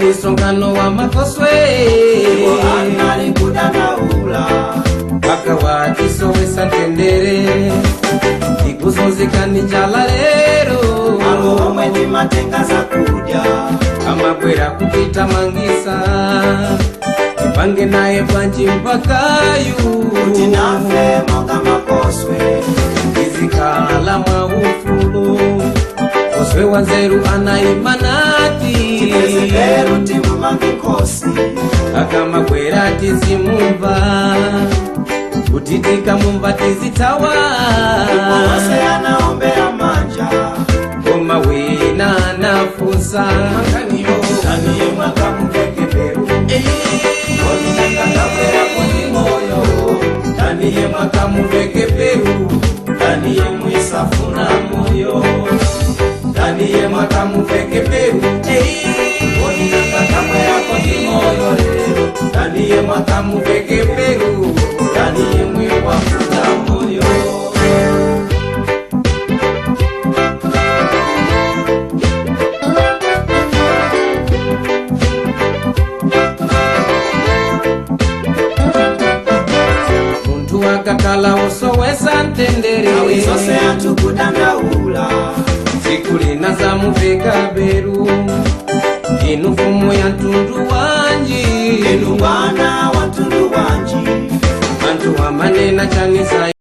Kunali msonkhano wa makoswe. Iwo anali kudandaula. Mpaka watisowesa mtendere, ikuzunzika ndi njala lero. Malo omwe timatenga zakudya. Amabwera kupita mangisa, tipange naye bwanji mpakayu? Kuti nafe monga makoswe tizikhala mwaufulu. Koswe wa nzeru anayima nati, tipeze belu timumange nkhosi. Akamabwera tizimumva, kuti tikamumva tizithawa. Onse anaombera manja. Koma wina anafunsa, Ndani yemwe akamuveke belu? Kodi nangakamwera kodi moyo? Ndani yemwe akamuveke belu? Ndani yemwe safuna moyo? Ndani yemwe akamuveke belu? Kodi nangakamwera kodi moyo lero? Ndani yemwe akamuveke belu? Ndani yemwe wafuna moyo? Munthu akakhala osowesa mtendere, Nthawi zonse anthu kudandaula. Tsiku lina zamuveka beru, inu mfumu ya mtundu wanji? Inu bwana wa mtundu wanji? Anthu amanena chani za